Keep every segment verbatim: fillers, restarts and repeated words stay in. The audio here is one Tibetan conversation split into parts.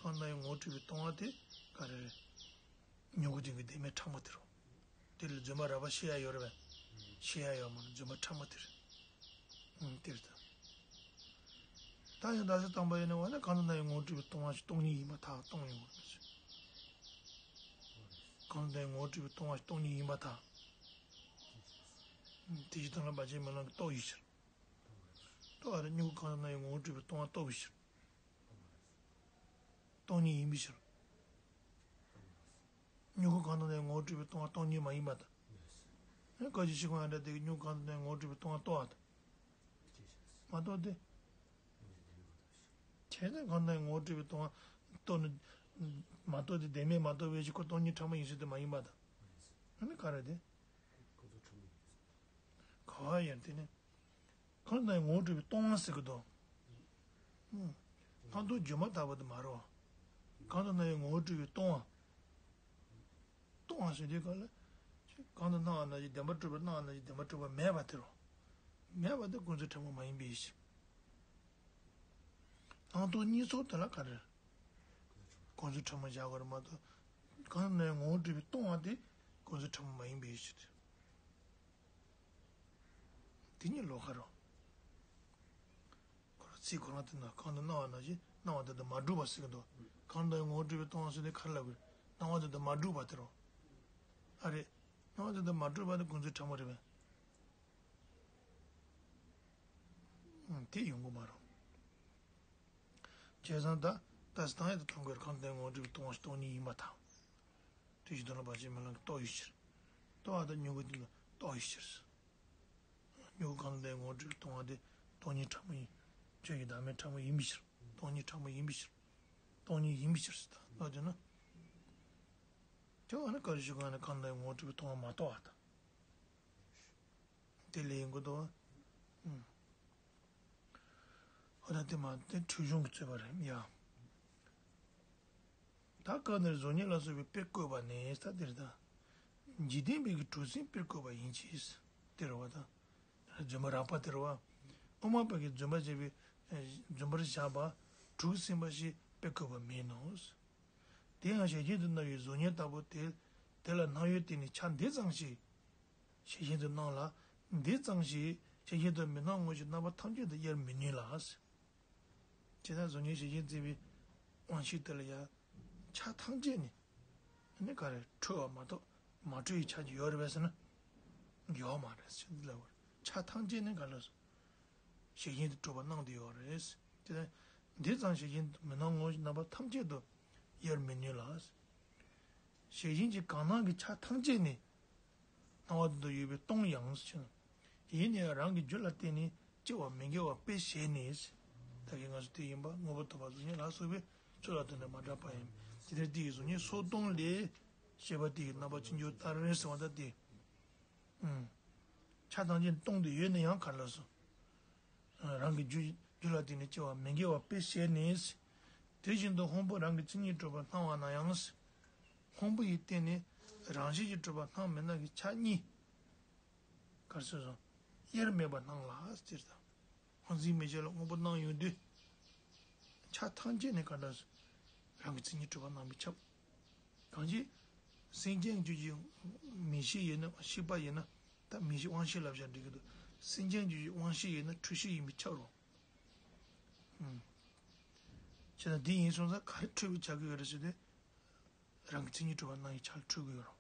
ཁམས་དང་ཡང་ངོ་བོ་འཕྲོད་པའི་སྟོང་པ་དེ་ག་རེ་རེད། མྱུ་གུ་ཅན་གྱི་བདེན་མེད་ཕྲ་མོ་དེ་རེད། དེ་ལ་རྫུན་མ་རགས་པ་བཤད་ཡ་ཡོད་རེད་པས། བཤད་ཡ་ཡོད་མ་རེད། རྫུན་མ་ཕྲ་མོ་དེ་རེད། ཨང་། དེ་རེད་ད། ད་ཡང་རྡ་ས་དང་པོ་ཡིན་ན་བ་ན་ཁམས་དང་ཡང་ངོ་བོ་འཕྲོད་པའི་སྟོང་པ་ཞིག་སྟོང་ཉིད་ཡིན་པར་ཐལ། སྟོང་ཡིན་པར་ཐལ། ཁམས་དང་ཡང་ངོ་བོ་འཕྲོད་པའི་སྟོང་པ་ཞིག་སྟོང་ཉིད་ཡིན་པར་ཐལ། དེ་ཞིག་དོན་ལ་བར་ཆད་མེད་ལམ་གྱི་རྟོགས་ཡོད་ཕྱིར། རྟོགས་པ་དང་མྱུ་གུ་ཁམས་དང་ཡང་ངོ་བོ་འཕྲོད་པའི་སྟོང་པ་རྟོགས་པའི་ཕྱིར། སྟོང་ཉིད་ཡིན་པའི་ཕྱིར། མྱུ་གུ་གང་དང་ནི་ངོ་བོ་འཕྲོད་པའི་སྟོང་པ་སྟོང་ཉིད་མ་ཡིན་པ་དང་། ཡང་སྐབས་ཀྱི་ཕྱིར་ཁོ་ཡང་འདྲ་དེ་གི་མྱུ་གུ་གང་དང་ནི་ངོ་བོ་འཕྲོད་པའི་སྟོང་པ་རྟོགས་པ་དང་། མ་རྟོགས་ཏེ། བྱས་ཙང་གང་དང་ངོ་བོ་འཕྲོད་པའི་སྟོང་པ་རྟོགས་ནི་མ་རྟོགས་ཏེ་བདེན་མེད་མ་རྟོགས་པའི་ཕྱིར་ཁོ་སྟོང་ཉིད་ཕྲ་མོ་ཡིན་ཟེར་དེ་མ་ཡིན་པ་དང་། ཨ་ནི་ག་རེ་དེ། ག་བ་ཡང་དེ་ནི། གང་དང་ངོ་བོ་འཕྲོད་པའི་སྟོང་པ་ཟེར་གི་འདུག་ཨང་། སྣང་སྟོང་བརྗོད་མ་ཐག་པ་དེ་མ་རེད་པ། གང་དང་སྣང་བའི་ངོ་བོ་འཕྲོད་པའི་སྟོང་པ། སྟོང་པ་ཟེར་དུས་གང་ལ། གང་དུ་སྣང་བ་ནང་བཞིན་བདེན་པར་གྲུབ་པ། སྣང་བ་ནང་བཞིན་བདེན་པར་གྲུབ་པ་མེད་པ་དེ་རེད། མེད་པ་དེ་ཀུན་རྫོབ་ཕྲ་མོ་མ་ཡིན་པའི་ཕྱིར། སྣང་སྟོང་གཉིས་ཚོགས་དེ་ལ་ག་རེ། ཀུན་རྫོབ་ཕྲ་མོ་བཞག་དགོས་རེད་མ་གཏོགས། གང་དང་སྣང་བའི་ངོ་བོ་འཕྲོད་པའི་སྟོང་པ་དེ་ཀུན་རྫོབ་ཕྲ་མོ་མ་ཡིན་པའི་ཕྱིར། དེ་གཉིས་ལོགས་ཀ་རེད། ཁོ་རང་ཚིག་ཁོ་རང་དེ་ན་གང་དུ་སྣང་བ་ནང་བཞིན་སྣང་བ་དེ་དང་མ་གྲུབ་པ་ཟེར་གི་འདུག་གང་དུ་ངོ་བོ་འཕྲོད་པའི་སྟོང་པ་ཟེར་དེ་ག་རེ་ལབ་དགོས་རེད། སྣང་བ་དེ་དང་མ་གྲུབ་པ་དེ་རེད། ཨ་རེད། སྣང་བ་དེ་དང་མ་གྲུབ་པ་དེ་ཀུན་རྫོབ་ཕྲ་མོ་རེད་པས། ཨང་། དེ་ཡོང་གི་མ་རེད། བྱས་ཙང་ད་ལྟ་སྟངས་ཡག་ཏུ་མཐོང་དགོས་རེད། གང་དུ་ངོ་བོ་འཕྲོད་པའི་སྟོང་པ་ཞིག་སྟོང་ཉིད་ཡིན་པར་ཐལ། དེ་ཞིག་དོན་ལ་བར་ཆད་མེད་ལམ་གྱི་རྟོགས་ཡོད་ཕྱིར། རྟོགས་པ་དང་མྱུ་གུ་དེ་ལ་རྟོགས་ཡོད་ཕྱིར། མྱུ་གུ་གང་དུ་ངོ་བོ་འཕྲོད་པའི་སྟོང་པ་དེ་སྟོང་ཉིད་ཕྲ་མོ་ཡིན། ཆོས་ཀྱི་བདག་མེད་ཕྲ་མོ་ཡིན་པའི་ཕྱིར། སྟོང་ཉིད་ཕྲ་མོ་ཡིན་པའི་ཕྱིར། སྟོང་ཉིད་ཡིན་པའི་ཕྱིར་ཟེར་ད་ལྟ་དེ་ན། དེ་བ་ནི་ག་རེ་ཞུ་གང་ནས་གང་དུ་ངོ་བོ་འཕྲོད་པའི་སྟོང་པ་མ་རྟོགས་པ་དང་། དེ་ལས་ཡིན་དགོས་དོ། ཨང་། འོ་ན་དེ་མ་དེ་འཁྲུལ་གཞུང་གིས་རྩོད་པ་རེད་ཡ། ད་སྐབས་འདིར་གཟུགས་བརྙན་ལ་སོགས་པའི་དཔེ་བཀོད་པ་ནི་ས་དེར་ད། འཇིག་རྟེན་པའི་གི་དྲུག་ཟིན་དཔེ་བཀོད་པ་ཡིན་གྱི། དེ་རེད་བ་ད། རྫུན་མ་རགས་པ་དེ་རེད་བ། དབུ་མ་པ་གིས་རྫུན་པ་བྱས་པའི་རྫུན་པར་བཞག་པ་དྲུག་ཟིན་པ་ཞིག་དཔེ་བཀོད་པ་མིན་ནོ། དེ་ཡང་བྱད་བཞིན་དུ་སྣང་བའི་གཟུགས་བརྙན་ལྟ་བུ་དེ། དེ་ལ་སྣང་ཡུལ་དེ་ནི་ཆ་འདི་ཙམ་ཞིག་བྱད་བཞིན་དུ་སྣང་ལ། འདི་ཙམ་ཞིག་བྱད་བཞིན་དུ་མི་སྣང་ངོ་ཞེས་རྣམ་པ་ཐམས་ཅད་དུ་དབྱེར་མི་ནུས་ལ། ཇི་ལྟར་གཟུགས་བརྙན་བྱད་བཞིན་བརྩིས་པའི་དབང་ཤེས་དེ་ལ་ཡང་ཆ་ཐམས་ཅད་ནི་ནི་ག་རེ་འཁྲུལ་བ་མ་གཏོགས་མ་འཁྲུལ་བའི་ཆ་ཅིག་ཡོད་རེད་པས་ཟེར་ན། ཡོད་མ་རེད་ཟེར་ལབ་པ་རེད། ཆ་ཐམས་ཅད་ནི་ག་ལ་སོ། བྱད་བཞིན་དུ་གྲུབ་པ་སྣང་དུ་ཡོད་རེད། དེ་ལྟར་འདི་ཙམ་བྱད་བཞིན་དུ་མི་སྣང་ངོ་ཞེས་རྣམ་པ་ཐམས་ཅད་དུ་དབྱེར་མི་ནུས་ལ། བྱད་བཞིན་གྱི་གང་སྣང་གི་ཆ་ཐམས་ཅད་ནི། སྣང་བ་དོན་དུ་ཡོད་པའི་སྟོང་ཡང་ཞེ་ན། ཡིན་ནའང་རང་གི་རྒྱུད་ལ་བརྟེན་ནས་སྐྱེ་བ་མི་འགལ་བ་དཔེ་བྱས་ནས། ད་གིན་ང་ཚོ་དེ་ཡིན་པ་དངོས་པོ་ཐོབ་པ་གཟུགས་བརྙན་ལ་སོགས་པའི་ཚུལ་ལ་ལྟོས་ནས་མ་འདྲ་བ་ཡིན། དེ་ལྟར་དེ་ཡི་གཟུགས་བརྙན་སོ་སྟོང་ལས། ཞེས་པ་དེ་ཡི་རྣམ་པ་ཕྱིན་ཅི་ལྟར་ཟེར་བ་ལྟར་ཏེ། ཨང་། ཆ་ཐམས་ཅད་སྟོང་དུ་ཡོད་ན་ཡང་ག་ལ་སོ། རང་གི་རྒྱུ་རྒྱུ་ལ་བརྟེན་ནས་སྐྱེ་བ་མི་འགལ་བ་དཔེ་བྱས་ནས། དེ་བཞིན་དུ་སྔོན་པོ་རང་གི་མཚན་ཉིད་གྲུབ་པ་སྣང་བ་ན་ཡང་། སྔོན་པོ་ཡི་སྟེང་ནས་རང་བཞིན་གྱིས་གྲུབ་པ་སྣང་མི་སྣང་གི་ཆ་གཉིས། ག་རེ་ཟེར་སོང་། དབྱེར་མེད་པར་སྣང་ལ་ཟེར་དང་། སྔོ་འཛིན་མིག་ཤེས་ལ་སྔོན་པོ་སྣང་ཡོང་དུས། ཆ་ཐམས་ཅད་ནས་ག་འདྲ་སོང་། རང་གི་མཚན་ཉིད་གྲུབ་པ་སྣང་བས་ཁྱབ། གང་ཞིག་སེམས་ཅན་རྒྱུད་ཀྱི་མིག་ཤེས་ཡིན་ན་ཤེས་པ་ཡིན་ན་ད་མིག་ཤེས་དབང་ཤེས་ལབ་བྱ་འགྲིག་གི་འདུག་སེམས་ཅན་རྒྱུད་ཀྱི་དབང་ཤེས་ཡིན་ན་འཁྲུལ་ཤེས་ཡིན་པས་ཁྱབ་རོ། ཨུམ། བྱས་ན་འདི་ཡིན་སོང་ཙང་ག་རེ་འཁྲུལ་བའི་ཆ་གི་ཡོད་རེད་ཟེར་དུས། རང་གི་མཚན་ཉིད་གྲུབ་པ་སྣང་བའི་ཆ་ལ་འཁྲུལ་གི་ཡོད་རོ།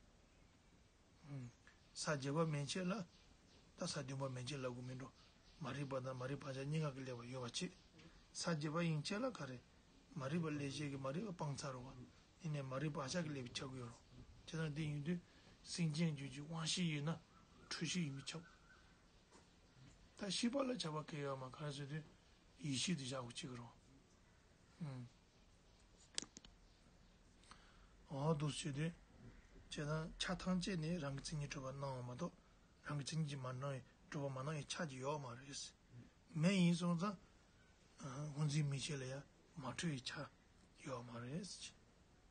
ཨུམ། ས་བརྒྱད་པ་མན་ཆད་ལ། ད་ས་བདུན་པ་མན་ཆད་ལབ་དགོས་མིན་འགྲོ། མ་རིག་པ་དང་མ་རིག་པ་ཆ་གཉིས་ཀ་གི་ལས་པ་ཡོད་པ་བྱེད། ས་བརྒྱད་པ་ཡན་ཆད་ལ་ག་རེ། མ་རིག་པ་ལས་བྱེད་ཀྱི་མ་རིག་པ་སྤངས་ཚར་བ། ཡིན་ནའི་མ་རིག་པ་ཨ་ཅག་གི་ལས་པ་ཆགས་ཀྱི་ཡོད་རོ། བྱས་ཙང་འདི་ཡིན་དུས། སེམས་ཅན་རྒྱུད་ཀྱི་དབང་ཤེས་ཡིན་ན། འཁྲུལ་ཤེས་ཡིན་པས་ཁྱབ། ད་ཤེས་པ་ལ་ཁྱབ་པ་གང་ཡང་ཡོད་མ་རེད། ག་རེ་ཟེར་དུས། ཡིད་ཤེས་དེ་བཞག་དགོས་བྱེད་ཀྱི་རོ། ཨུམ། འོ་འདུག་ཟེར་དུས། བྱས་ཙང་ཆ་ཐམས་ཅད་ནི་རང་གི་མཚན་ཉིད་གྲུབ་པ་སྣང་བ་མ་གཏོགས། རང་གི་མཚན་ཉིད་ཀྱིས་མ་སྣང་བའི་གྲུབ་པ་མ་སྣང་བའི་ཆ་ཅིག་ཡོད་མ་རེད། མེད་ཡིན་སོང་ཙང་། སྔོ་འཛིན་མིག་ཤེས་ལ་ཡང་མ་འཁྲུལ་བའི་ཆ་ཡོད་མ་རེད།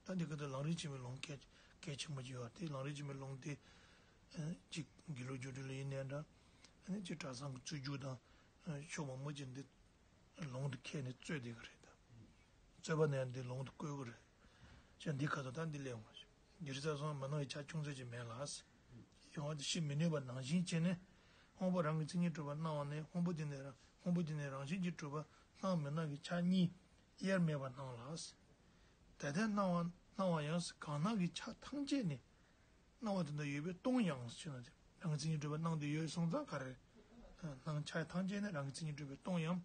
ད་འདི་ག་ད་ལམ་རིམ་ཆེན་མོའི་ལུང་གལ་གལ་ཆེན་པོ་ཅིག་ཡོད་དེ། ལམ་རིམ་ཆེན་མོའི་ལུང་དེ། ཅིག་དགེ་ལུགས་སྒྱུ་འཕྲུལ་ལ་ཡིན་ནའི་འདྲ། ཨ་ནི་ཅིག་གྲྭ་ཚང་གི་རྩོད་རྒྱུགས་དང་། ཤོག་མང་པོ་ཅིག་འདི། ལུང་དུ་ཁྱེར་ནས་རྩོད་བསྡད་ཀྱི་རེད་ད། རྩོད་པ་ནས་འདི་ལུང་དུ་བཀོད་དགོས་རེད། ཅེས་འདི་ཁ་དོག་ད་འདི་ལས་འོང་བ་ཞིག་འདིར་ས་སོང་མི་སྣང་བའི་ཆ་ཅུང་ཟད་ཅིག་མེད་ལ། ཡོང་བ་དེ་ཤེས་མི་ནུས་པ་ནང་བཞིན་བྱས་ནས། སྔོན་པོ་རང་གི་མཚན་ཉིད་གྲུབ་པ་སྣང་བ་ནི་སྔོན་པོ་དེ་ནི་རང་སྔོན་པོ་དེ་ནི་རང་བཞིན་གྱིས་གྲུབ་པ་སྣང་མི་སྣང་གི་ཆ་གཉིས་དབྱེར་མེད་པར་སྣང་ལ། དེ་ལྟར་སྣང་བ་སྣང་བ་ཡང་གང་སྣང་གི་ཆ་ཐམས་ཅད་ནི། སྣང་བ་དེ་འདྲ་ཡོད་པས་སྟོང་ཡང་ཞེ་ན། རང་གི་མཚན་ཉིད་གྲུབ་པའི་སྣང་དེ་ཡོད་སོང་ཙང་ག་རེ། སྣང་ཆ་ཐམས་ཅད་ནི་རང་གི་མཚན་ཉིད་གྲུབ་པས་སྟོང་ཡང་།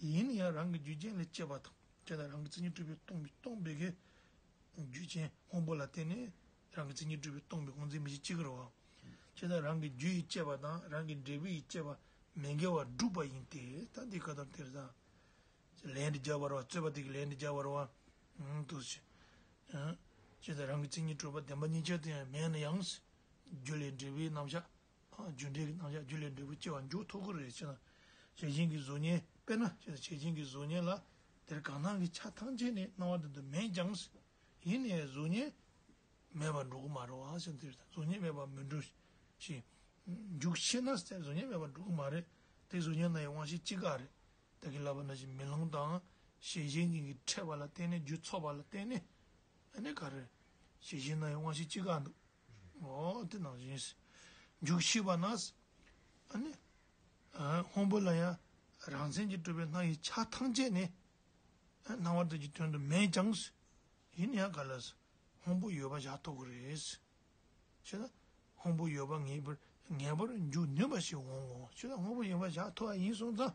ཡིན་ན་ཡང་རང་གི་རྒྱུ་རྐྱེན་ལས་སྐྱེས་པ་དང་བྱས་ན་རང་གི་མཚན་ཉིད་གྲུབ་པས་སྟོང་པའི་སྟོང་པའི་གི་རྒྱུ་ཅན་སྔོན་པོ་ལ་བརྟེན་ནས་རང་གི་མཚན་ཉིད་གྲུབ་པས་སྟོང་པའི་སྔོ་འཛིན་མིག་ཤེས་གཅིག་གི་རེད་བ། བྱས་ན་རང་གི་རྒྱུ་ཡིས་སྐྱེས་པ་དང་རང་གི་འབྲས་བུ་ཡིས་སྐྱེས་པ་མི་འགལ་བར་གྲུབ་པ་ཡིན་ཏེ། ད་འདི་ཁ་དོག་དེར་ད། ལན་འདི་རྒྱག་པ་རེད་བ། རྩོད་པ་དེ་གི་ལན་འདི་རྒྱག་པ་རེད་བ། ཨང་དུ་ཞེ། ཨང་། ཅེས་དང་རང་གི་མཚན་ཉིད་གྲུབ་པ་བདེན་པ་གཉིས་ཆར་དུ་ཡང་མེད་ན་ཡང་། རྒྱུ་ལས་འབྲས་བུའི་རྣམ་གཞག་ཨང་། རྒྱུ་འབྲས་ཀྱི་རྣམ་གཞག་རྒྱུ་ལས་འབྲས་བུ་སྐྱེ་བར་འཇོག་ཐུབ་ཀྱི་རེད་ཅེ་ན། ཤེས་བཞིན་གྱི་གཟུགས་བརྙན་དཔེར་ན་ཅེས་དང་ཤེས་བཞིན་གྱི་གཟུགས་བརྙན་ལ། དེར་གང་སྣང་གི་ཆ་ཐམས་ཅད་ནི་སྣང་བ་དེ་དུ་མེད་ཀྱང་། ཡིན་ནའི་གཟུགས་བརྙན་མེད་པར་འགྲོ་གི་མ་རེད་བ་ཟེར་དེ་རེད། གཟུགས་བརྙན་མེད་པར་མི་འགྲོ་ཞིང་། འཇུག་ཤེས་ན་ཟེར་གཟུགས་བརྙན་མེད་པར་འགྲོ་གི་མ་རེད། དེ་གཟུགས་བརྙན་སྣང་བའི་དབང་ཤེས་གཅིག་ག་རེད། ད་གིན་ལབ་པ་ནང་བཞིན་མེ་ལོང་དང་ཤེས་བཞིན་གྱི་འཕྲད་པ་ལ་བརྟེན་ནས་རྒྱུ་ཚོགས་པ་ལ་བརྟེན་ནས། ཨ་ནི་ག་རེ། ཤེས་བཞིན་སྣང་བའི་དབང་ཤེས་གཅིག་ག་འདུག་འོ་དེ་ནང་བཞིན། འཇུག་ཤེས་པ་ན། ཨ་ནི། སྔོན་པོ་ལ་ཡང་རང་མཚན་གྱིས་གྲུབ་པའི་སྣང་བའི་ཆ་ཐམས་ཅད་ནི། སྣང་བ་དེ་གི་དོན་དུ་མེད་ཀྱང་། ཡིན་ཡང་ག་ལ། སྔོན་པོ་ཡོད་པ་བཞག་ཐུབ་ཀྱི་རེད། ཅེ་ན། སྔོན་པོ་ཡོད་པ་ངེས་པར་ངེས་པར་འཇུག་ནུས་པ་ཞིག་འོང་ངོ་། ཅེ་ན་སྔོན་པོ་ཡོད་པ་བཞག་ཐུབ་པ་ཡིན་སོང་ཙང་།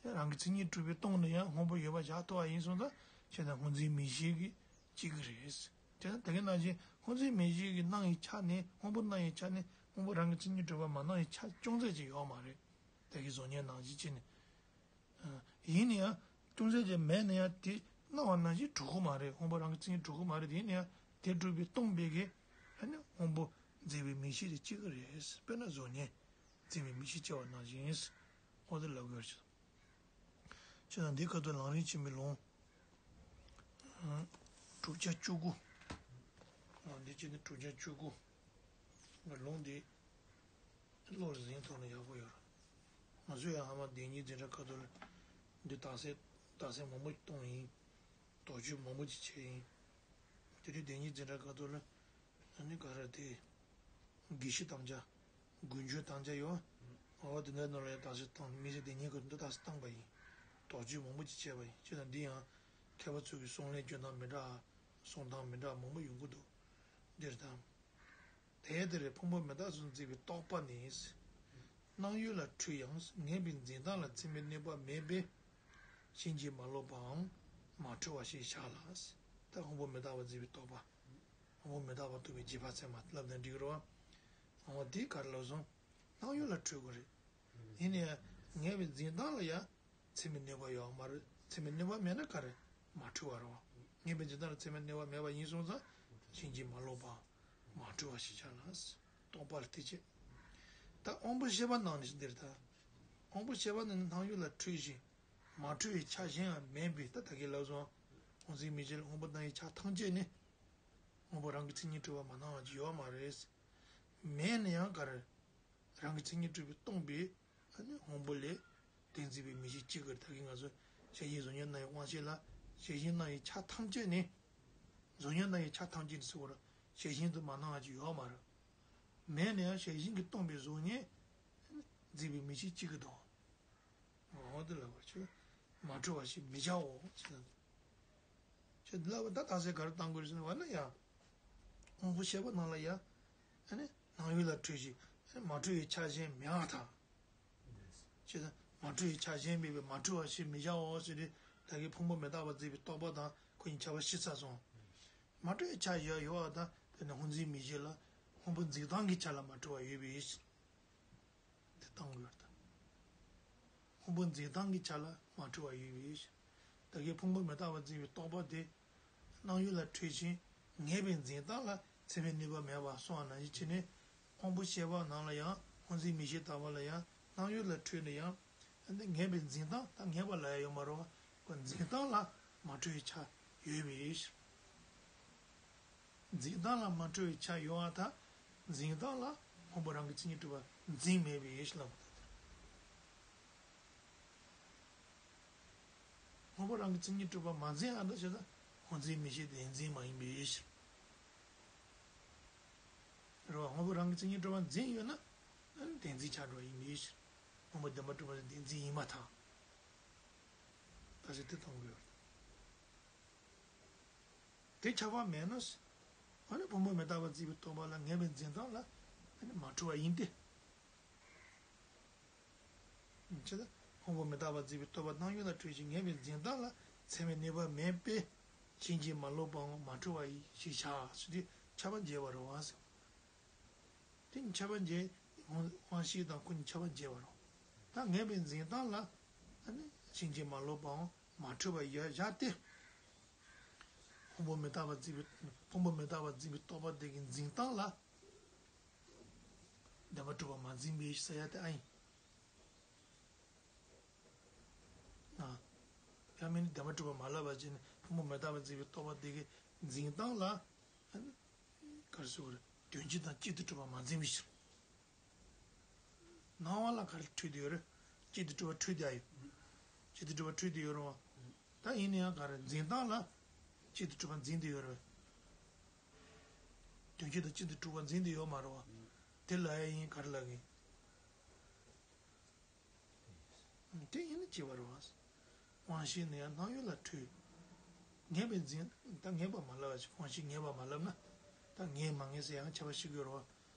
རང་གི་མཚན་ཉིད་གྲུབ་པའི་སྟོང་ནི་ཡང་སྔོན་པོ་ཡོད་པ་བཞག་ཐུབ་པ་ཡིན་སོང་ཙང་། ཅེ་ན་སྔོ་འཛིན་མིག་ཤེས་ཀྱིས་གཅིག་གི་རེད། དེ་ན་ད་གིན་ནང་བཞིན་སྔོ་འཛིན་མིག་ཤེས་ཀྱི་སྣང་བའི་ཆ་ནི་སྔོན་པོ་སྣང་བའི་ཆ་ནི་སྔོན་པོ་རང་གི་མཚན་ཉིད་གྲུབ་པ་མ་སྣང་བའི་ཆ་ཅུང་ཟད་ཅིག་ཡོད་མ་རེད། ད་གིན་གཟུགས་བརྙན་ནང་བཞིན་བྱས་ནས། ཡིན་ན་ཡང་ཅུང་ཟད་ཅིག་མེད་ན་ཡང་དེ་སྣང་བ་ནང་བཞིན་གྲུབ་ཀྱི་མ་རེད། སྔོན་པོ་རང་གི་མཚན་ཉིད་གྲུབ་ཀྱི་མ་རེད། དེ་ཡིན་ན་ཡང་དེ་གྲུབ་པའི་སྟོང་པའི་གི་ཨ་ནི་སྔོན་པོ་འཛིན་པའི་མིག་ཤེས་དེ་གཅིག་གི་རེད། དཔེར་ན་གཟུགས་བརྙན་འཛིན་པའི་མིག་ཤེས་སྐྱེ་བ་ནང་བཞིན། འོ་དེ་ལབ་དགོས་རེད། ཅེས་དང་འདི་ཁ་ཐུག་ལམ་རིམ་ཆེན་མོའི་ལུང་། དྲུག་བརྒྱ་བཅུ་དགུ། འདི་བྱས་ནས་དྲུག་བརྒྱ་བཅུ་དགུ། ལུང་འདི་བློར་ཟིན་ཐུབ་ན་ཡག་པོ་ཡོད་རེད། ང་ཚོས་ཡང་ཧ་མ་བདེན་གཉིས་འཛིན་གྲྭ་ཁ་ཐུག་ལ་འདི་རྟགས་གསལ་རྟགས་གསལ་མང་པོ་གཏོང་ཡིན། དོགས་གཅོད་མང་པོ་ཅིག་བྱས་ཡིན། དེ་དུས་བདེན་གཉིས་འཛིན་གྲྭ་ཁ་ཐུག་ལ་ཨ་ནི་ག་རེ་དེ། དགེ་བཤེས་དམ་བཅའ། དགུན་ཆོས་དམ་བཅའ་ཡོད། འོ་དེ་འདྲ་ནང་ལ་ཡང་རྟགས་གསལ་བཏང་མི་ཚེ་འདི་ཉིད་ཀྱི་འདི་རྟགས་གསལ་བཏང་པ་ཡིན། དོགས་གཅོད་མང་པོ་ཅིག་བྱས་པ་ཡིན། ཅེས་དང་འདི་ཡང་མཁས་པ་ཚོ་གི་གསུང་ལན་སྐྱོན་སྟངས་མི་འདྲ། གསུང་སྟངས་མི་འདྲ་མང་པོ་ཡོང་གི་འདུག་འདིར་དང་། དེ་ལྟར་ཕུང་པོ་མི་རྟག་སོགས་འཛིན་པའི་རྟོག་པ་ནི། སྣང་ཡུལ་ལ་འཁྲུལ་ཡང་ངེས་པའི་འཛིན་སྟངས་ལ་ཚད་མའི་གནོད་པ་མེད་པས་ཕྱིན་ཅི་མ་ལོག་པའམ་མ་འཁྲུལ་བ་ཞེས་བྱ་ལ། ད་ཕུང་པོ་མི་རྟག་པ་འཛིན་པའི་རྟོག་པ། ཕུང་པོ་མི་རྟག་པ་རྟོགས་པའི་རྗེས་དཔག་ཚད་མ་ལབ་ན་འགྲིག་གི་རེད་བ། འོ་དེ་ག་རེ་ལབ་སོང་། སྣང་ཡུལ་ལ་འཁྲུལ་དགོས་རེད། ཡིན་ནའི་ངེས་པའི་འཛིན་སྟངས་ལ་ཡང་ཚད་མའི་གནོད་པ་ཡོད་མ་རེད། ཚད་མའི་གནོད་པ་མེད་ན་ག་རེ་མ་འཁྲུལ་བ་རེད་བ། ངེས་པའི་འཛིན་སྟངས་ལ་ཚད་མའི་གནོད་པ་མེད་པ་ཡིན་སོང་ཙང་ཕྱིན་ཅི་མ་ལོག་པའམ་མ་འཁྲུལ་བ་ཞེས་བྱ་ལ། རྟོག་པ་ལ་དེ་བྱེད། ད་དབང་པོ་ཤེས་པ་ནང་ནས་འདིར་ད། དབང་པོ་ཤེས་པ་ནང་ནས་སྣང་ཡུལ་ལ་འཁྲུལ་ཞིང་མ་འཁྲུལ་བའི་ཆ་གཞན་ཡང་མེད་པས་ད་ད་གིན་ལབ་སོང་། སྔོ་འཛིན་མིག་ཤེས་ལ་སྔོན་པོ་སྣང་བའི་ཆ་ཐམས་ཅད་ནི། སྔོན་པོ་རང་གི་མཚན་ཉིད་གྲུབ་པ་མ་སྣང་བ་ཅིག་ཡོད་མ་རེད། མེད་ན་ཡང་ག་རེ། རང་གི་མཚན་ཉིད་གྲུབ་པས་སྟོང་པའི་ཨ་ནི་སྔོན་པོ་ལས་དེ་འཛིན་པའི་མིག་ཤེས་གཅིག་གིས་ད་གིན་ང་ཚོ་ཤེས་བཞིན་གཟུགས་བརྙན་སྣང་བའི་དབང་ཤེས་ལ་ཤེས་བཞིན་སྣང་བའི་ཆ་ཐམས་ཅད་ནི། གཟུགས་བརྙན་སྣང་བའི་ཆ་ཐམས་ཅད་ནི་ཟེར་བ་ལ་ཤེས་བཞིན་དུ་མ་སྣང་བ་ཅིག་ཡོད་མ་རེད། མེད་ན་ཡང་ཤེས་བཞིན་གྱིས་སྟོང་པའི་གཟུགས་བརྙན་འཛིན་པའི་མིག་ཤེས་གཅིག་གིས་དང་། འོ་དེ་ལ་བར་ཆད་མ་འཁྲུལ་བ་ཞེས་མི་བྱའོ་ཞེས་དང་། ཅེས་འདི་ལ་བ་ད་རྟགས་གསལ་ག་རེ་བཏང་དགོས་ཟེར་བ་ན་ཡང་། དབང་པོ་ཤེས་པ་ནང་ལ་ཡང་། ཨ་ནི་སྣང་ཡུལ་ལ་འཁྲུལ་ཞིང་ཨ་ནི་མ་འཁྲུལ་བའི་ཆ་གཞན་མེད་པར་ཐལ། ཅེས་དང་མ་འཁྲུལ་བའི་ཆ་གཞན་མེད་པས་མ་འཁྲུལ་བ་ཞེས་མི་བྱའོ་ཟེར་ཏེ་ད་གིན་ཕུང་པོ་མི་རྟག་པ་འཛིན་པའི་རྟོག་པ་དང་ཁོ་གཉིས་ཁྱད་པར་ཕྱེ་ཚར་སོང་། མ་འཁྲུལ་བའི་ཆ་ཡོད་ཡོད་པ་དང་དེ་ནི་སྔོ་འཛིན་མིག་ཤེས་ལ་སྔོན་པོ་འཛིན་སྟངས་ཀྱི་ཆ་ལ་མ་འཁྲུལ་བ་ཡོད་པའི་ཕྱིར། དེ་བཏང་དགོས་པར་ཐལ། སྔོན་པོ་འཛིན་སྟངས་ཀྱི་ཆ་ལ་མ་འཁྲུལ་བ་ཡོད་པའི་ཕྱིར། ད་གིན་ཕུང་པོ་མི་རྟག་པ་འཛིན་པའི་རྟོག་པ་དེ། སྣང་ཡུལ་ལ་འཁྲུལ་ཞིང་ངེས་པའི་འཛིན་སྟངས་ལ་ཚད་མའི་གནོད་པ་མེད་པར་སོང་བ་ནང་བཞིན་བྱས་ནས། དབང་པོ་ཤེས་པ་ནང་ལ་ཡང་སྔོ་འཛིན་མིག་ཤེས་ལྟ་བུ་ལ་ཡང་སྣང་ཡུལ་ལ་འཁྲུལ་ནས་ཡང་། འདི་ངེས་པའི་འཛིན་སྟངས་ད་ངེས་པ་ལ་ཡང་ཡོད་མ་རེད་བ། ཁོ་འཛིན་སྟངས་ལ་མ་འཁྲུལ་བའི་ཆ་ཡོད་པའི་ཕྱིར། འཛིན་སྟངས་ལ་མ་འཁྲུལ་བའི་ཆ་ཡོད་པར་ཐལ། འཛིན་སྟངས་ལ་སྔོན་པོ་རང་གི་མཚན་ཉིད་གྲུབ་པ་འཛིན་མེད་པའི་ཕྱིར་ལ། དབང་པོ་རང་གི་མཚན་ཉིད་གྲུབ་པ་མ་འཛིན་ཡང་འདྲ་བྱས་ན་སྔོ་འཛིན་མིག་ཤེས་བདེན་འཛིན་མ་ཡིན་པའི་ཕྱིར། རེད་བ། དབང་པོ་རང་གི་མཚན་ཉིད་གྲུབ་པ་འཛིན་ཡོད་ན་བདེན་འཛིན་ཆགས་འགྲོ་བ་ཡིན་པའི་ཕྱིར། དབང་པོ་བདེན་པར་གྲུབ་པ་བདེན་འཛིན་ཡིན་མ་ཐག་ད་ཅི་དེ་གཏོང་གི་ཡོད། དེ་ཁྱབ་པ་མེད་ན། ཨ་ནི་ཕུང་པོ་མི་རྟག་པ་འཛིན་པའི་རྟོག་པ་ལ་ངེས་པའི་འཛིན་སྟངས་ལ་ཨ་ནི་མ་འཁྲུལ་བ་ཡིན་ཏེ། ཅི་ལ། ཕུང་པོ་མི་རྟག་པ་འཛིན་པའི་རྟོག་པ་སྣང་ཡུལ་ལ་འཁྲུལ་ཞིང་ངེས་པའི་འཛིན་སྟངས་ལ་ཚད་མས་གནོད་པ་མེད་པས་ཕྱིན་ཅི་མ་ལོག་པའང་མ་འཁྲུལ་བ་ཡིན་ཞེས་བྱ་ཟེར་དུས་ཁྱབ་པ་འབྱེད་པ་རེད་བ་ཟེར། དེ་ཁྱབ་པ་འབྱེད། དབང་དབང་ཤེས་དང་ཁོ་གཉིས་ཁྱབ་པ་འབྱེད་པ་རེད། ད་ངེས་པའི་འཛིན་སྟངས་ལ་ཨ་ནི་ཕྱིན་ཅི་མ་ལོག་པའང་མ་འཁྲུལ་བ་ཡོད་བཞག་སྟེ། ཕུང་པོ་མི་རྟག་པ་འཛིན་པའི་ཕུང་པོ་མི་རྟག་པ་འཛིན་པའི་རྟོག་པ་དེ་གི་འཛིན་སྟངས་ལ་བདེན་པར་གྲུབ་པ་མ་འཛིན་པའི་ཟེར་ཡ་དེ་ཨ་ཡིན། ཨ། ཡང་མིན་ན་བདེན་པར་གྲུབ་པ་མ་ལབ་པ་བྱས་ནས་ཕུང་པོ་མི་རྟག་པ་འཛིན་པའི་རྟོག་པ་དེ་གི་འཛིན་སྟངས་ལ་ཨ་ནི་ག་རེ་ཟེར་དགོས་རེད། དོན་སྤྱི་དང་གཅིག་ཏུ་གྲུབ་པ་མ་འཛིན་པའི་ཕྱིར། སྣང་བ་ལ་ག་རེ་འཁྲུལ་བསྡད་ཡོད་རེད། གཅིག་ཏུ་གྲུབ་པ་འཁྲུལ་བསྡད་ཡོད། གཅིག་ཏུ་གྲུབ་པ་འཁྲུལ་བསྡད་ཡོད་རེད་བ། ད་ཡིན་ན་ཡང་ག་རེ་འཛིན་སྟངས་ལ་གཅིག་ཏུ་གྲུབ་པ་འཛིན་བསྡད་ཡོད་རེད་བ། དོན་སྤྱི་དང་གཅིག་ཏུ་གྲུབ་པ་འཛིན་བསྡད་ཡོད་མ་རེད་བ། དེ་ལ་ཡ་ཡིན་ག་རེ་ལབ་ཀྱི་ཡིན། དེ་ཡིན་ན་སྐྱེ་བ་རེད་བ། དབང་ཤེས་ནི་ཡང་སྣང་ཡུལ་ལ་འཁྲུལ། ངེས་པའི་འཛིན་ད་ངེས་པ་མ་ལབ་པ་ཞིག་དབང་ཤེས་ངེས་པ་མ་ལབ་ན། ད་ངེས་མ་ངེས་ཟེར་ཡང་ཁྱད་པར་ཤེས་དགོས་རེད་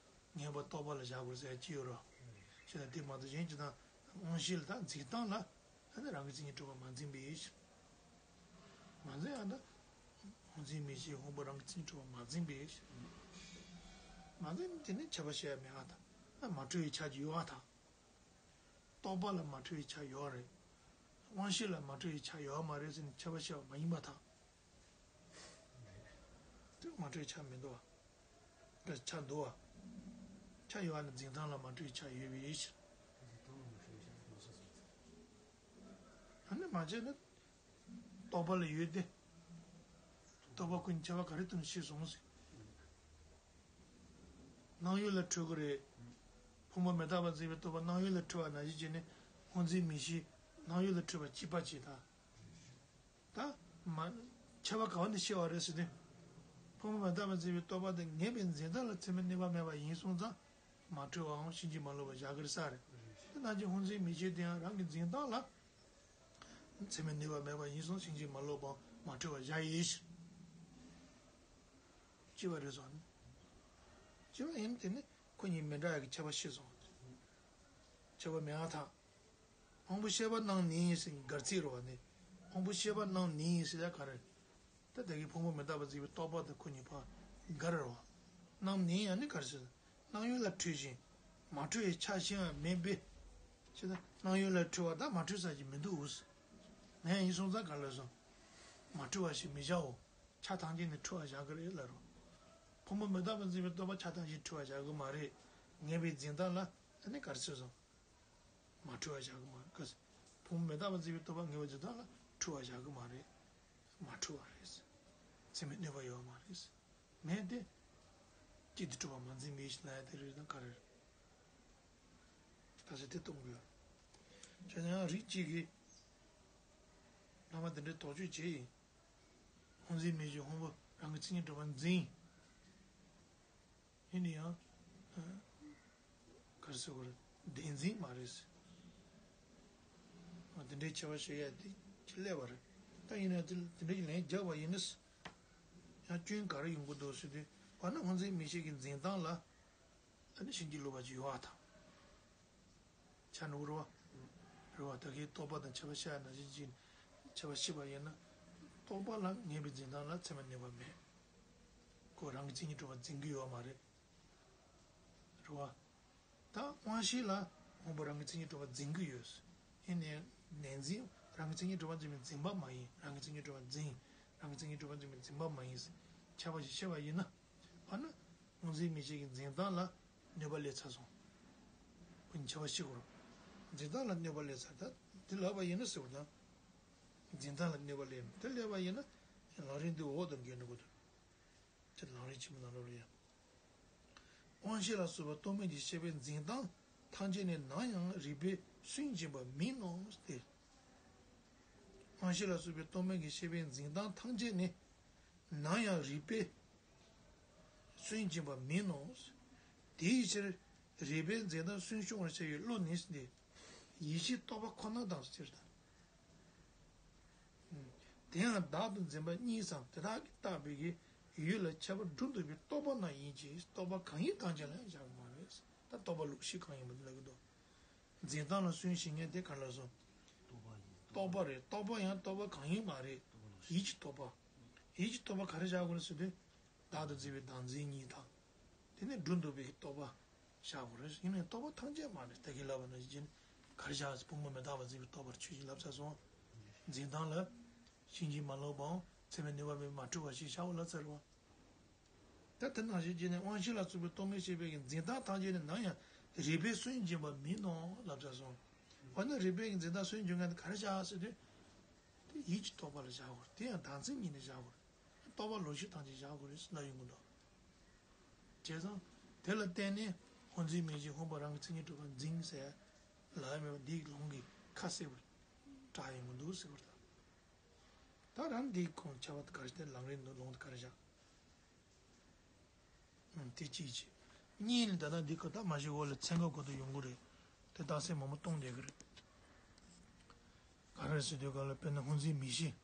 བ། ངེས་པ་རྟོག་པ་ལ་བཞག་དགོས་ཟེར་ཡ་ཅི་ཡོད་རེད་བ། ཞེ་ན་དེ་མ་གཏོགས་གཞན་གྱི་ད་དབང་ཤེས་ལ་ད་འཛིན་སྟངས་ལ་ཨ་ནི་རང་གི་མཚན་ཉིད་གྲུབ་པ་མ་འཛིན་པའི་ཕྱིར། མ་འཛིན་ཡང་ད་དབང་འཛིན་མིག་ཤེས་དབང་པོ་རང་གི་མཚན་ཉིད་གྲུབ་པ་མ་འཛིན་པའི་ཕྱིར། མ་འཛིན་དེ་ནི་ཁྱད་པར་ཤེས་ཡ་མེད་ཨ་ད། ཨ་མ་འཁྲུལ་བའི་ཆ་ཅིག་ཡོད་ཨ་ད། རྟོག་པ་ལ་མ་འཁྲུལ་བའི་ཆ་ཡོད་རེད། དབང་ཤེས་ལ་མ་འཁྲུལ་བའི་ཆ་ཡོད་མ་རེད་ཟེར་ནས་ཁྱད་པར་ཤེས་པ་མ་ཡིན་པ་དང་། དེ་མ་འཁྲུལ་བའི་ཆ་མི་འདུག་བ། ཆ་འདུག་བ། ཆ་ཡོད་ནི་འཛིན་སྟངས་ལ་མ་འཁྲུལ་བའི་ཆ་ཡོད་པའི་ཕྱིར། ཨ་ནི་མ་བྱས་ན། རྟོག་པ་ལ་ཡོད་དེ། རྟོག་པ་ཀུན་ཁྱད་པར་ག་རེ་སྟོན་ཤེས་སོང་ཟེར། སྣང་ཡུལ་ལ་འཁྲུལ་གི་རེད། ཕུང་པོ་མི་རྟག་པ་འཛིན་པའི་རྟོག་པ་སྣང་ཡུལ་ལ་འཁྲུལ་བ་ནང་བཞིན་བྱས་ནས་སྔོ་འཛིན་མིག་ཤེས་སྣང་ཡུལ་ལ་འཁྲུལ་བ་གཅིག་པ་གཅིག་དང་། ད་མ། ཁྱད་པར་ག་བ་ནས་ཤེས་པ་རེད་ཟེར་དུས། ཕུང་པོ་མི་རྟག་པ་འཛིན་པའི་རྟོག་པ་དེ་ངེས་པའི་འཛིན་སྟངས་ལ་ཚད་མས་གནོད་པ་མེད་པ་ཡིན་སོང་ཙང་། མ་འཁྲུལ་བའང་ཕྱིན་ཅི་མ་ལོག་པར་བཞག་གི་རེད་ས་རེད། དེ་ནང་བཞིན་སྔོ་འཛིན་མིག་ཤེས་དེ་ཡང་རང་གི་འཛིན་སྟངས་ལ། ཚད་མས་གནོད་པ་མེད་པ་ཡིན་སོང་ཕྱིན་ཅི་མ་ལོག་པའང་མ་འཁྲུལ་བར་བཞག་ཡིན་ཕྱིར། ཅི་བ་རེད་སོང་། ཅི་བ་ཡིན་དེ་ནི་ཁོ་གཉིས་མི་འདྲ་ཡག་གི་ཁྱད་པར་ཤེས་སོང་། ཁྱད་པར་མེད་ཨ་ཐག་དབང་པོ་ཤེས་པ་སྣང་ནི་ཟེར་གར་ཚིག་རོ་བ་ནི། དབང་པོ་ཤེས་པ་སྣང་ནི་ཟེར་ཡ་ག་རེ། ད་དེ་གི་ཕུང་པོ་མི་རྟག་པ་འཛིན་པའི་རྟོག་པ་དང་ཁོ་གཉིས་བར་གར་རོ་བ། སྣང་ནི་ཡང་ནི་གར་ཟེར། སྣང་ཡུལ་ལ་འཁྲུལ་ཞིང་། མ་འཁྲུལ་བའི་ཆ་གཞན་ཡང་མེད་པས། ཅེ་ན། སྣང་ཡུལ་ལ་འཁྲུལ་བ་དང་མ་འཁྲུལ་ས་ཞིག་མི་འདུག་ངས་ཡིན་སོང་ཙང་ག་ལ་སོང་། མ་འཁྲུལ་བ་ཞིག་མི་བྱའོ། ཆ་ཐམས་ཅད་ནི་འཁྲུལ་བ་བཞག་གི་རེད་ལ་རོ། ཕུང་པོ་མི་རྟག་པ་འཛིན་པའི་རྟོག་པ་ཆ་ཐམས་ཅད་འཁྲུལ་བ་བཞག་གི་མ་རེད། ངེས་པའི་འཛིན་སྟངས་ལ་ཨ་ནི་ག་རེ་ཟེར་སོང་། མ་འཁྲུལ་བ་བཞག་གི་མ་རེད། ཕུང་པོ་མི་རྟག་པ་འཛིན་པའི་རྟོག་པ་ངེས་པའི་འཛིན་སྟངས་ལ་འཁྲུལ་བ་བཞག་གི་མ་རེད། མ་འཁྲུལ་བ་རེད། ཚད་མས་གནོད་པ་ཡོད་མ་རེད། མེད་དེ། གཅིག་ཏུ་གྲུབ་པ་མ་འཛིན་པའི་ཕྱིར་ལ་ཡ་དེ་རེད་ན་ག་རེ་རེད། ད་ཆ་དེ་གཏོང་དགོས། བྱས་ན་ཡང་རིགས་གཅིག་གིས། སྣང་བ་དེ་འདྲའི་དོགས་གཅོད་བྱེད་ཡིན། སྔོ་འཛིན་མིག་ཤེས་ཕུང་པོ་རང་གི་མཚན་ཉིད་གྲུབ་པ་འཛིན། ཡིན་ན་ཡང་། ག་རེ་ཟེར་དགོས་རེད། བདེན་འཛིན་མ་རེད། དེ་འདྲའི་ཁྱད་པར་ཤེས་ཡ་དེ་ཅི་སླེབས་པ་རེད། ད་ཡིན་ན་དེ་དེ་འདྲའི་ལན་རྒྱག་པ་ཡིན་ན། ཡང་སྐྱོན་ག་རེ་ཡོང་གི་འདུག་ཟེར་དུས་བར་ན་སྔོ་འཛིན་མིག་ཤེས་ཀྱི་འཛིན་སྟངས་ལ། ཨ་ནི་ཕྱིན་ཅི་ལོག་པ་ཅིག་ཡོད་ཨ་ཐང་། ཆ་ནུག་རེད་བ། རེད་བ། ད་གིན་རྟོག་པ་དང་ཁྱད་པར་ཤེས་ཡ་ནང་བཞིན་ཅིག་ཁྱད་པར་ཤེས་པ་ཡིན་ན། རྟོག་པ་ལ་ངེས་པའི་འཛིན་སྟངས་ལ་ཚད་མས་གནོད་པ་མེད། ཁོ་རང་གི་མཚན་ཉིད་གྲུབ་པ་འཛིན་གྱི་ཡོད་མ་རེད། རེད་བ། ད་དབང་ཤེས་ལ་དབང་པོ་རང་གི་མཚན་ཉིད་གྲུབ་པ་འཛིན་གྱི་ཡོད། ཡིན་ནའི་ནན་འཛིན་རང་གི་མཚན་ཉིད་གྲུབ་པ་འཛིན་པའི་འཛིན་པ་མ་ཡིན། རང་གི་མཚན་ཉིད་གྲུབ་པ་འཛིན། རང་གི་མཚན་ཉིད་གྲུབ་པ་འཛིན་པའི་འཛིན་པ་མ་ཡིན། ཁྱད་པར་ཞིག་ཤེས་པ་ཡིན་ན། འོ་ན། སྔོ་འཛིན་མིག་ཤེས་ཀྱི་འཛིན་སྟངས་ལ་གནོད་པ་སླེབས་ཚར་སོང་། ཁོ་གཉིས་ཁྱད་པར་ཤེས་དགོས་རེད། འཛིན་སྟངས་ལ་གནོད་པ་སླེབས་ཚར། ད་དེ་ལབ་པ་ཡིན་ན་ཟེར་བ་དང་། འཛིན་སྟངས་ལ་གནོད་པ་སླེབས། དེ་སླེབས་པ་ཡིན་ན། ལམ་རིམ་འདི་འོག་ཏུ་འགྱོ་འགྲོ་གི་འདུག་དེ་ལམ་རིམ་ཆེན་མོ་ནང་ལོགས་ལ་ཡང་། དབང་ཤེས་ལ་སོགས་པ་རྟོག་མེད་ཀྱི་ཤེས་པའི་འཛིན་སྟངས་ཐམས་ཅད་ནི་ནམ་ཡང་རིགས་པས་སུན་འབྱིན་པ་མིན་ནོ་སྟེ། དབང་ཤེས་ལ་སོགས་པའི་རྟོག་མེད་ཀྱི་ཤེས་པའི་འཛིན་སྟངས་ཐམས་ཅད་ནི། ནམ་ཡང་རིགས་པས་སུན་འབྱིན་པ་མིན་ནོ། དེའི་ཕྱིར་རིགས་པས་འཛིན་སྟངས་སུན་ཕྱུང་བར་བྱ་བའི་བློ་ནི་འདི། ཡིད་ཤེས་རྟོག་པ་ཁོ་ན་དང་ཟེར་དང་། དེ་ཡང་བདག་ཏུ་འཛིན་པ་གཉིས་སམ་དེ་དག་གིས་བཏགས་པའི་ཡུལ་ལ་ཁྱད་པར་སྒྲོ་འདོགས་པའི་རྟོག་པ་རྣམས་ཡིན་གྱི་རྟོག་པ་གང་ཡིན་ཐམས་ཅད་ལ་ཡང་བཞག་གི་མ་རེད། ད་རྟོག་པ་ལོག་ཤེས་གང་ཡིན་པ་འདི་ལབ་ཀྱི་འདུག་འཛིན་སྟངས་ལ་སུན་འབྱིན་མཁན་དེ་ག་རེ་ལབ་སོང་། རྟོག་པ་ཡིན། རྟོག་པ་རེད། རྟོག་པ་ཡང་རྟོག་པ་གང་ཡིན་མ་རེད། རྟོག་པ་ལོག་ཤེས། ཡིད་ཀྱི་རྟོག་པ། ཡིད་ཀྱི་རྟོག་པ་ག་རེ་བཞག་དགོས་རེད་ཟེར་དུས། བདག་ཏུ་འཛིན་པའི་བདག་འཛིན་གཉིས་དང་། དེ་ནས་སྒྲོ་འདོགས་པའི་རྟོག་པ་བཞག་དགོས་རེད། ཡིན་ནའི་རྟོག་པ་ཐམས་ཅད་མ་རེད། ད་གིན་ལབ་པ་ནང་བཞིན་ག་རེ་བཞག་ཟེར། བུམ་པ་མི་རྟག་པར་འཛིན་པའི་རྟོག་པར་ཆོས་ཅན་ལབ་ཚར་སོང་། འཛིན་སྟངས་ལ། ཕྱིན་ཅི་མ་ལོག་པའམ་ཚད་མས་གནོད་པ་མེད་པར་མ་གྲུབ་པ་ཞིག་བཞག་པ་ལབ་ཚར་བ། ད་དེ་ནང་བཞིན་བྱས་ནས་དབང་ཤེས་ལ་སོགས་པའི་རྟོག་མེད་ཤེས་པའི་འཛིན་སྟངས་ཐམས་ཅད་ནི་ནམ་ཡང་རིགས་པས་སུན་འབྱིན་པ་མིན་ནོ་ལབ་ཚར་སོང་། འོ་ན་རིགས་པའི་འཛིན་སྟངས་སུན་འབྱིན་མཁན་དེ་ག་རེ་བྱ་ཟེར་དུས། དེ་ཡིད་ཀྱི་རྟོག་པ་ལ་བཞག་དགོས་རེད། དེ་ཡང་བདག་འཛིན་གཉིས་ནས་བཞག་དགོས་རེད། རྟོག་པ་ལོག་ཤེས་ཐམས་ཅད་བཞག་དགོས་རེད་ལབ་ཡོང་གི་འདུག་བྱས་ཙང་། དེ་ལ་བརྟེན་ནས་སྔོ་འཛིན་མིག་ཤེས་སྔོན་པོ་རང་གི་མཚན་ཉིད་གྲུབ་པ་འཛིན་ཟེར་ལབ་མེད་པ་འདིའི་ལུང་གིས་ཁ་གསལ་པོ་བསྒྲགས་ཡོང་གི་འདུག་ཟེར་བ་དང་། ད་རང་འདིའི་ཁོང་ཁྱད་པར་ག་རེ་སྟེ་ལམ་རིམ་ནང་ལུང་དེ་ག་རེ་བཞག་ཨང་། དེ་གཅིག་བྱས། གཉིས་ནི་ད་ལྟ་འདི་ཁ་ད་མ་ཤེས་འོག་ལ་ཚན་ཁ་གོ་དུ་ཡོང་གི་རེད། དེ་རྟགས་གསལ་མང་པོ་གཏོང་བསྡད་ཀྱི་རེད། ག་རེ་ཟེར་དུས་ག་ལ་དཔེར་ན་སྔོ་འཛིན་མིག་ཤེས་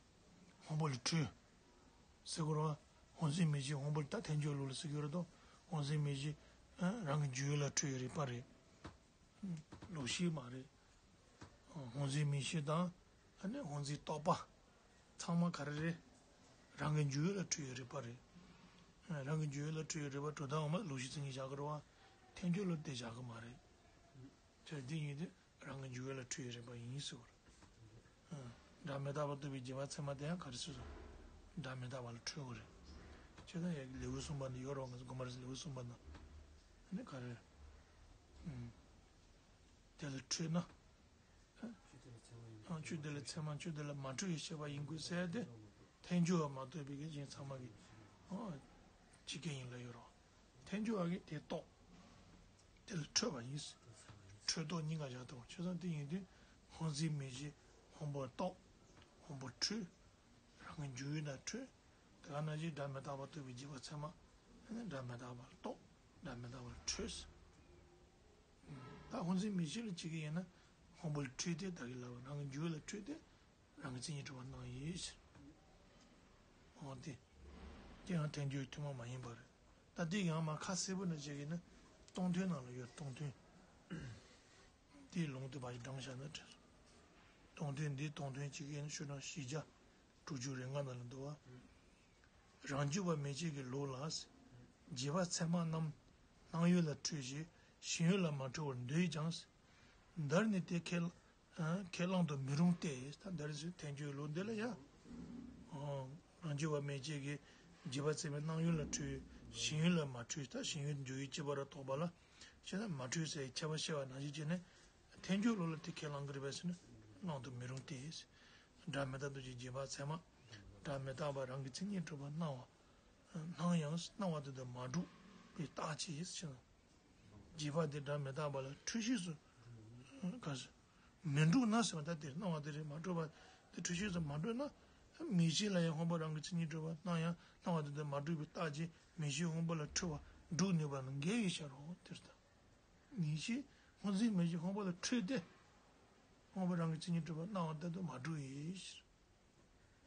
སྔོན་པོ་ལས་འཕྲོས། ཟེར་དགོས་རེད་བ། སྔོ་འཛིན་མིག་ཤེས་སྔོན་པོ་ལས་ད་ཐལ་འགྱུར་ལུགས་ལ་ཟེར་གྱི་རེད་དོ། སྔོ་འཛིན་མིག་ཤེས་ཨ་རང་གི་འཇུག་ཡུལ་ལ་འཕྲོས་ཡོད་རིགས་པ་རེད། ལོག་ཤེས་མ་རེད། སྔོ་འཛིན་མིག་ཤེས་དང་། ཨ་ནི་སྔོ་འཛིན་རྟོག་པ། ཚང་མ་ག་རེ་རེད། རང་གི་འཇུག་ཡུལ་ལ་འཕྲོས་ཡོད་རིགས་པ་རེད། རང་གི་འཇུག་ཡུལ་ལ་འཕྲོས་ཡོད་རིགས་པ་གྲུབ་མཐའ་འོག་མ་ལོག་ཤེས་མཚན་ཉིད་བཞག་གི་རེད་བ། ཐལ་འགྱུར་ལ་དེ་བཞག་གི་མ་རེད། བྱས་འདི་ཡིན་དུས་རང་གི་འཇུག་ཡུལ་ལ་འཕྲོས་ཡོད་རིགས་པ་ཡིན་ཟེར་བ་རེད། སྒྲ་མི་རྟག་པ་རྟོགས་པའི་རྗེས་དཔག་ཚད་མ་དེ་ཡང་ག་རེ་ཟེར་སོང་། སྒྲ་མི་རྟག་པ་ལ་འཕྲོས་དགོས་རེད། བྱས་ཙང་ཡ་གི་ལེའུ་གསུམ་པ་ནི་ཡོད་རོགས་ང་ཚོ་དགོན་པ་རེ་ལེའུ་གསུམ་པ་ན། ཨ་ནི་ག་རེ། དེ་ལ་འཕྲོས་ན། ཨང་། ཆོས་དེ་ལ་ཚད་མ་ཡིན། ཆོས་དེ་ལ་མ་འཕྲོས་པའི་ཤེས་པ་ཡིན་དགོས་ཟེར་ཏེ། ཐལ་འགྱུར་བ་མ་གཏོགས་པའི་གི་གཞན་ཚང་མ་གི། ཨང་། ཇི་སྐད་ཡིན་ལ་ཡོད་རོགས། ཐལ་འགྱུར་བ་གིས་དེ་རྟོགས། དེ་ལ་འཕྲོས་པ་ཡིན། འཕྲོས་རྟོགས་གཉིས་ཀ་བཞག་སྟེ་བྱས་ཙང་དེ་ཡིན་དུས་སྔོ་འཛིན་མིག་ཤེས་སྔོན་པོ་རྟོགས། སྔོན་པོ་འཕྲོས། རང་གི་འཇུག་ཡུལ་ན་འཕྲོས། དེ་ག་ནང་བཞིན་སྒྲ་མི་རྟག་པ་རྟོགས་པའི་རྗེས་དཔག་ཚད་མ། ཨ་ནི་སྒྲ་མི་རྟག་པ་ལ་རྟོགས། སྒྲ་མི་རྟག་པ་ལ་འཕྲོས། ད་སྔོ་འཛིན་མིག་ཤེས་ལ་བྱེད་ཀྱི་ཡིན་ན། སྔོན་པོ་ལ་འཕྲོས་ཏེ་ད་གིན་ལབ་པ་རང་གི་འཇུག་ཡུལ་ལ་འཕྲོས་ཏེ། རང་གི་མཚན་ཉིད་གྲུབ་པ་སྣང་ཡིན་ཟེར། འོ་དེ། དེ་ཡང་ཐལ་འགྱུར་ཐུན་མོང་མ་ཡིན་པ་རེད། ད་དེ་ཡང་མ་ཁ་གསལ་པོ་ན་བྱེད་ཀྱི་ན། སྟོང་ཐུན་ནང་ལ་ཡོད། སྟོང་ཐུན། དེའི་ལུང་དུ་བ་ཞིག་བགྲངས་བཞག་ན་དྲན་སོང་། སྟོང་ཐུན་འདི་སྟོང་ཐུན་གཅིག་ཡིན་ན་ཤོད་དང་བཞི་བརྒྱ་དྲུག་ཅུ་རེ་ལྔ་ནང་ལ་འདུག་བ། རང་རྒྱུད་པ་མན་ཆད་ཀྱི་ལུགས་ལ། རྗེས་དཔག་ཚད་མ་རྣམས་སྣང་ཡུལ་ལ་འཕྲོས་ཤིང་ཞེན་ཡུལ་ལ་མ་འཕྲོ་བར་འདོད་ཀྱང་། འདིར་ནི་དེ་ཁས་ཁས་བླང་དུ་མི་རུང་སྟེ། ད་འདིར་ཟེར་ཐལ་འགྱུར་ལུགས་འདི་ལ་ཡང་། རང་རྒྱུད་པ་མན་ཆད་ཀྱི་རྗེས་དཔག་ཚད་མས་སྣང་ཡུལ་ལ་འཕྲོས་ཞེན་ཡུལ་ལ་མ་འཕྲོས། ད་ཞེན་ཡུལ་འཇུག་ཡུལ་གཅིག་པ་ར་རྟོགས་པ་ལ། ཞེ་ན་མ་འཕྲོས་ཟེར་ཁྱད་པར་བཤད་པ་ནང་བཞིན་བྱས་ནས། ཐལ་འགྱུར་ལུགས་ལ་དེ་ཁས་བླང་གི་རེད་པས་ཟེར་ན་བླང་དུ་མི་རུང་སྟེ། སྒྲ་མི་རྟག་རྟོགས་བྱེད་རྗེས་དཔག་ཚད་མ། སྒྲ་མི་རྟག་པ་རང་གི་མཚན་ཉིད་གྲུབ་པ་སྣང་བ། སྣང་ཡང་སྣང་བ་དེ་དང་མ་གྲུབ་པའི་རྟགས་ཅིག་ཡིན་ཟེར་ན། རྗེས་དཔག་དེ་སྒྲ་མི་རྟག་པ་ལ་འཁྲུལ་ཤེས་སུ། ག་ཟེར། མི་འགྲུབ་ན་ཟེར་བ་ད་དེ་སྣང་བ་དེ་རེད་མ་གྲུབ་པ་དེ་འཁྲུལ་ཤེས་སུ་མ་གྲུབ་ན། མིག་ཤེས་ལ་ཡང་སྔོན་པོ་རང་གི་མཚན་ཉིད་གྲུབ་པ་སྣང་ཡང་སྣང་བ་དེ་དང་མ་གྲུབ་པའི་རྟགས་ཀྱིས་མིག་ཤེས་སྔོན་པོ་ལ་འཁྲུལ་བ་སྒྲུབ་ནུས་པ་ལ་འགལ་བའི་ཕྱིར་རོ། དེ་ལྟ། མིག་ཤེས་སྔོ་འཛིན་མིག་ཤེས་སྔོན་པོ་ལ་འཁྲུལ་ཏེ། སྔོན་པོ་རང་གི་མཚན་ཉིད་གྲུབ་པ་སྣང་བ་དེ་དང་མ་གྲུབ་པའི་ཕྱིར།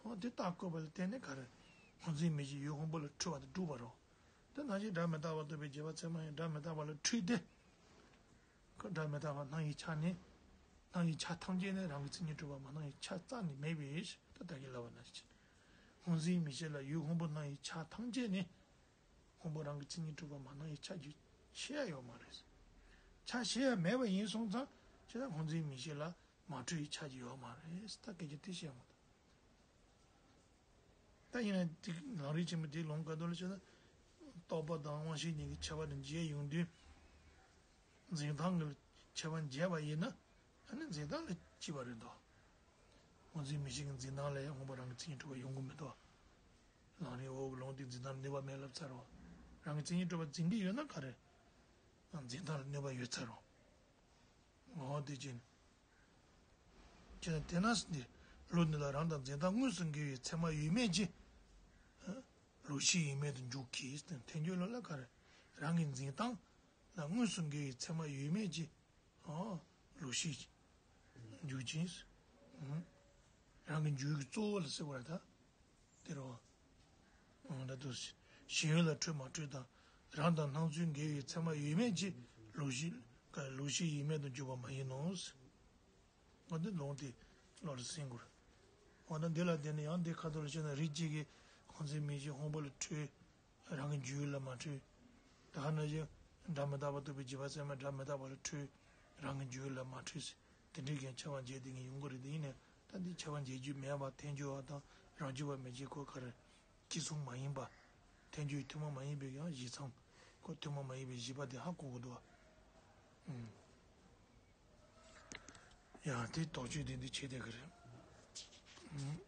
འོ་དེ་རྟགས་བཀོད་པ་ལ་བརྟེན་ནས་ག་རེ། སྔོ་འཛིན་མིག་ཤེས་ཡུལ་སྔོན་པོ་ལ་འཁྲུལ་བ་དེ་སྒྲུབ་པ་རོ། དེ་ནང་བཞིན་སྒྲ་མི་རྟག་པ་རྟོགས་པའི་རྗེས་དཔག་ཚད་མ་ཡང་སྒྲ་མི་རྟག་པ་ལ་འཁྲུལ་ཏེ། ཁོ་སྒྲ་མི་རྟག་པ་སྣང་བའི་ཆ་ནི། སྣང་བའི་ཆ་ཐམས་ཅད་ནི་རང་གི་མཚན་ཉིད་གྲུབ་པ་མ་སྣང་བའི་ཆ་རྩ་ནས་མེད་པའི་ཕྱིར་ད་ལྟ་གིན་ལབ་པ་ནང་བཞིན། སྔོ་འཛིན་མིག་ཤེས་ལ་ཡུལ་སྔོན་པོ་སྣང་བའི་ཆ་ཐམས་ཅད་ནི། སྔོན་པོ་རང་གི་མཚན་ཉིད་གྲུབ་པ་མ་སྣང་བའི་ཆ་རྒྱུ་ཆེ་ཡ་ཡོད་མ་རེད། ཆ་ཆེ་ཡ་མེད་པ་ཡིན་སོང་ཙང་ཁྱེད་རང་སྔོ་འཛིན་མིག་ཤེས་ལ་མ་འཁྲུལ་བའི་ཆ་རྒྱུ་ཡོད་མ་རེད། ད་སྐད་ཆ་དེ་བཤད་འོང་ད། ད་ཡིན་ན་དེ་ལམ་རིམ་ཆེན་མོ་དེའི་ལུང་ག་དུ་ལ་བྱས་ན། རྟོག་པ་དང་དབང་ཤེས་གཉིས་ཀྱི་ཁྱད་པར་དུ་འབྱེད་ཡོང་དུས། འཛིན་སྟངས་ཀྱི་ཁྱད་པར་འབྱེད་པ་ཡིན་ན། ཨ་ནི་འཛིན་སྟངས་ལ་སྐྱིད་པ་རེད་དོ། སྔོ་འཛིན་མིག་ཤེས་ཀྱི་འཛིན་སྟངས་ལ་ཡང་སྔོན་པོ་རང་གི་མཚན་ཉིད་གྲུབ་པ་ཡོང་གི་མི་འདུག་ལམ་རིམ་འོག་གི་ལུང་དེ་འཛིན་སྟངས་ལ་གནོད་པ་མེད་ལབ་ཚར་རོ། རང་གི་མཚན་ཉིད་གྲུབ་པ་འཛིན་གྱི་ཡོད་ན་ག་རེ། འཛིན་སྟངས་ལ་གནོད་པ་ཡོད་ཚར་རོ། འོ་དེ་ཅན། ཁྱེད་དེ་ན་འདི། ལུགས་འདི་ལ་རང་དང་འཛིན་སྟངས་དངོས་སུ་འགལ་བའི་ཚད་མ་ཡོད་མེད་ཀྱི་ལོག་ཤེས་ཡིན་མིན་དུ་འཇོག་གི། ཐལ་འགྱུར་ལུགས་ལ་ག་རེ། རང་གི་འཛིན་སྟངས་ལ་དངོས་སུ་འགལ་བའི་ཚད་མ་ཡོད་མེད་ཀྱི་ལོག་ཤེས་འཇོག་ཅིང་། རང་གི་འཇུག་གི་གཙོ་བོ་ལ་ཟེར་བ་ད། དེ་རུ། འོ་ད་དུ། ཞེན་ཡུལ་ལ་འཁྲུལ་མ་འཁྲུལ་དང་། རང་དང་སྣང་ཚུལ་འགལ་བའི་ཚད་མ་ཡོད་མེད་ཀྱི་ལོག་ཤེས། ལོག་ཤེས་ཡིན་མིན་དུ་འཇོག་པ་མ་ཡིན་ནོ། འོ་འདི་ལུང་དེ་བློ་ལ་སེམས་དགོས། འོ་ན་འདི་ལ་བརྟེན་ནས་ཡང་འདི་ཁ་ཐོག་ལ་བཤད་ན་རིགས་གཅིག་གིས་ཁོང་ཚོའི་མིག་གི་ཕུང་པོ་ལ་འཁྲུལ། རང་གི་འཇུག་ཡུལ་ལ་མ་འཁྲུལ། ད་ནང་བཞིན་སྒྲ་མི་རྟག་པ་རྟོགས་པའི་རྗེས་དཔག་ཚད་མས་སྒྲ་མི་རྟག་པ་ལ་འཁྲུལ། རང་གི་འཇུག་ཡུལ་ལ་མ་འཁྲུལ་ཟེར། དེ་འདྲའི་གི་ཁྱབ་པ་འབྱེད་དེ་གི་ཡོང་གི་རེད། དེ་ཡིན་ནའི་ད་འདི་ཁྱབ་པ་འབྱེད་རྒྱུ་མེད་པ་ཐལ་འགྱུར་བ་དང་རང་རྒྱུད་པ་མི་འབྱེད་ཁོ་ག་རེ། གཅིག་མཚུངས་མ་ཡིན་པ། ཐལ་འགྱུར་ཐུན་མོང་མ་ཡིན་པའི་ཡང་གཞི་ཚང་། ཁོ་ཐུན་མོང་མ་ཡིན་པའི་གཞི་པ་དེ་ཧ་གོ་དགོས་འདུག་བ། ཡང་དེ་དོགས་གཅོད་དེ་འདི་བྱེད་བསྡད་ཀྱི་རེད།